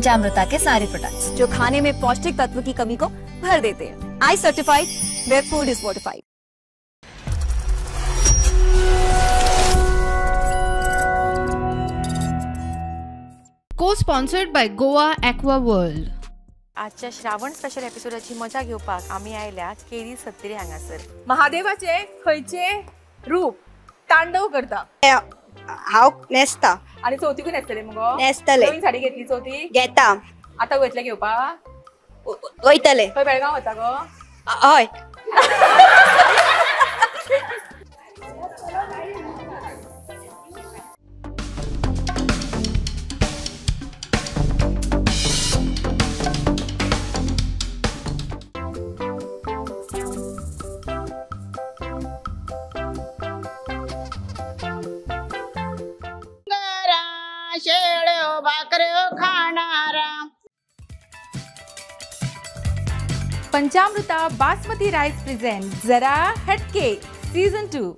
पंचामृता K सारे products जो खाने में पौष्टिक तत्व की कमी को भर देते हैं। I certified where food is fortified. Co-sponsored by Goa Aqua World. आजच्या श्रावण स्पेशल एपिसोडाची मजा घेवपाक आमी आयल्या केरी सत्तरी हांगासर। महादेवाचे खंयचे रूप तांडव करता? हांव नेसता। आनी चवथीकूय न्हेसतले मुगो? न्हेसतले। नवीन साडी घेतली चवथीक? घेता। आतां वयतले घेवपाक? वयतले। खंय बेळगांव वता गो? हय। पंचामृता बासमती राईस प्रेझेंट जरा हटके सीजन 2।